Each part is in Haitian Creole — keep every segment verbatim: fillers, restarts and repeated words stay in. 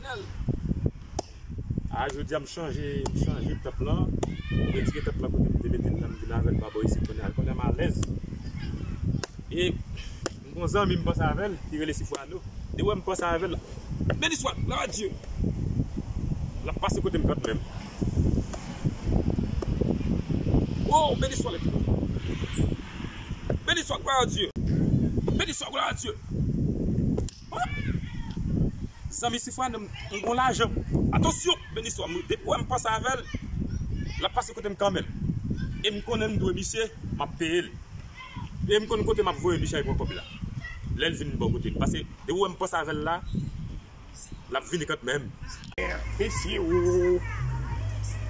A, jodi a m chanje, m chanje tanp lan. M retire tanp lan kote m te mete l lan, m vin avè l pa bò isit kounye a. Kounye a m alèz. E m gon zanmi m panse avè l, ki rele Sifwano. Depi wè m panse avè l. Beniswa, glwa a Dye. L ap pase kote m kanmenm. Oh, beniswa, lè. Beniswa, glwa a Dye. Beniswa, glwa a Dye. Zanmi Sifwano, m gon lajan. Atansyon, beniswa, depi wè m panse avè l, l ap pase kote m kanmenm. E m konnen m dwe misye, m ap peye l. E m konn kote m ap voye l, misye al pran kòb la. Lè l vin bò kote m. Pase, depi wè m panse avè l la, l ap vini kanmenm. Mesye, o.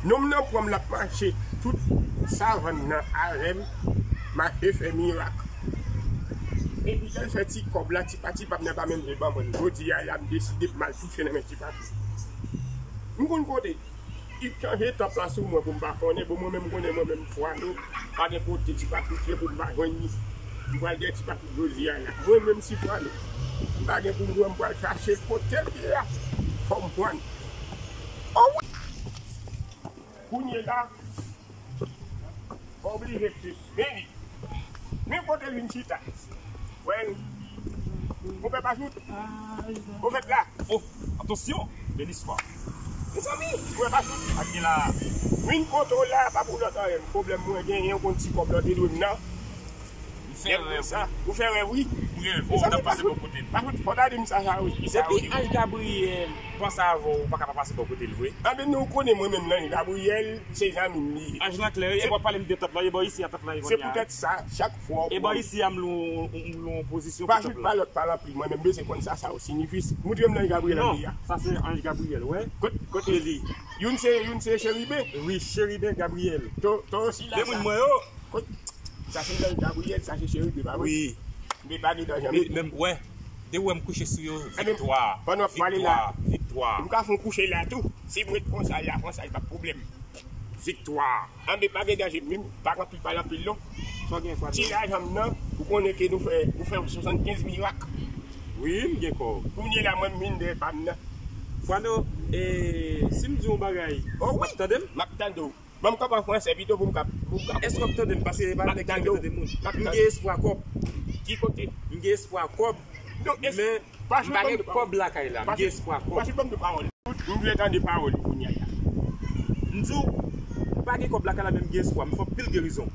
Nonm nan pran m, l ap mache tout savann nan avè m, mache fè mirak. Epi lè l fè ti kòb la, ti pa ti pa, m nan pa menm vle ban mwen. Jodi a la, m deside m al touche nan men ti pa ti. M konn kote. Li chanje tanp la sou mwen pou m pa konnen. Bon, mwen menm, m konnen mwen menm fwa nou. Pa gen kote ti pa ti ye pou m pa jwenn li. M pral dèyè ti pa ti jodi a la. Mwen menm Sifwano. M pa gen pou m jwenn, m pral chache l kote l ye a. Fò m pran l. Oh wi! Kounye la, oblije plis. Men li. Men kote l vin chita. Wè l. Konpè Pachout. Pwofèt la. Oh, atansyon. Beniswa. Mezanmi, konpè Pachout. Ak gen la. Vin kote w la, pa pou lòt anyen. Pwoblèm mwen genyen, yon konn ti kòb lòt te dwe m nan. M fè rèv. Ou fè rèv, wi. M reve, w t ap pase bò kote m. Pachout, fò ta di m sa, sa, wi. Depi Ange Gabriel panse avè w, ou pa ka pa pase bò kote l vre. Anben, nou konnen mwen menm nan, Gabriel, se zanmi m li ye. Aj lan klè, e w ap pale m de tanp la, e bò isi a tanp la ye kounye a. Se poutèt sa, chak fwa w... E bò isi a m lou, m lou yon pozisyon pou tanp la. Pa lòt, pa lanpli, mwen menm bezwen konn sa, sa w siyifi. Moutre m nan Gabriel an li a. Non, sa se Ange Gabriel, wè. Kot, kote li? Youn se, youn se Cheriben. Wi, Cheriben Gabriel. To, to osi la. De moun mwen yo. Kot, sa se Ange Gabriel, sa se Cheriben, pa vre? Wi. Men pa gen danje. Men, men, wè. De wè m kouche sou yo, viktwa, viktwa, viktwa. M ka fè w kouche la tou. Si m ret konsa, la konsa, e pa pwoblèm. Viktwa. Anben pa gen danje, men pa anpil, pa anpil non. Ti lajan m nan, ou konnen ke nou fè, ou fè swasannkenz mirak. Wi, m gen kòb. Kounye la, mwen, m vin dèyè pa m nan. Fwano, e, si m di w yon bagay, w ap tande m? M ap tande w. Ban m kòb an fransè pito pou m ka, pou m ka konprann. Èske w ap tande m? Paske e pa nèg ki renmen tande moun. M ap tande w. M gen espwa kòb. Ki kote? M gen espwa kòb. Men m pa gen kòb lakay la. M gen espwa kòb. Paske ban m de pawòl. M vle tande pawòl ou kounye a. M di w, m pa gen kòb lakay la, men m gen espwa. M fè anpil gerizon.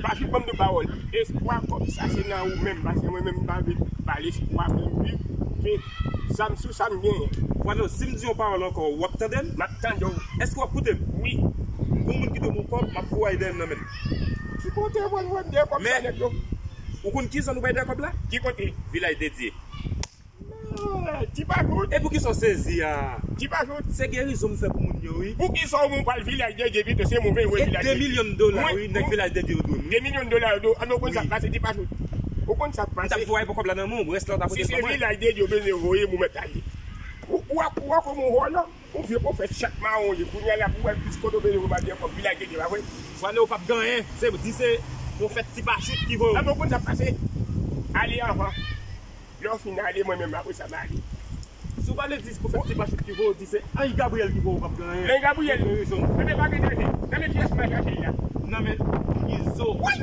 Paske ban m de pawòl. Espwa kòb sa se nan ou menm. Paske mwen menm m pa vle pale espwa pou m viv. Ke sa m sou sa m genyen. Fwano, si m di yon pawòl ankò, w ap tande m? M ap tande w. Èske w ap koute m? Wi. Gon moun ki dwe m yon kòb, m ap voye dèyè m nan men l. Ki kote w pral voye m dèyè kòb sa, nèg yo? Men, ou konn ki zòn ou bay dèyè kòb la? Ki kote? Vilaj Dedye. Ah, ti pa jout. E poukisa w sezi a? Ti pa jout. Se gerizon m fè pou moun yo, wi. Poukisa w pral Vilaj Dedye pito, se move w Vilaj Dedye. E de milyon dola, wi, nèg Vilaj Dedye yo dwe m, wi. De milyon dola yo dwe w. Anben, ou konn sa k pase, ti pa jout. Ou konn sa k pase. M t ap voye kòb la nan men w, rès la w ta pote ban mwen. Si se Vilaj Dedye w bezwen voye pou mèt ale. Ou, ou, ou, ou wè kòman w wòl la? Ou vye pwofèt chat mawon ye. Kounye a la pou wè plis kote w bezwen voye dèyè kòb Vilaj Dedye, pa vre? Fwano, ou p ap gen anyen. Se di se pwofèt ti pa jout ki voye w. Anben, ou konn sa k pase. Ale anvan. Lè w fin ale, mwen menm apre sa m ale. Si w pa vle di se pwofèt ti pa jout ki voye w, di se Ange Gabriel ki voye w, w p ap gen anyen. Ange Gabriel. Ou gen rezon. Anben pa gen danje. Nan men kiyès m al chache l la? Nan men Izo. Wi!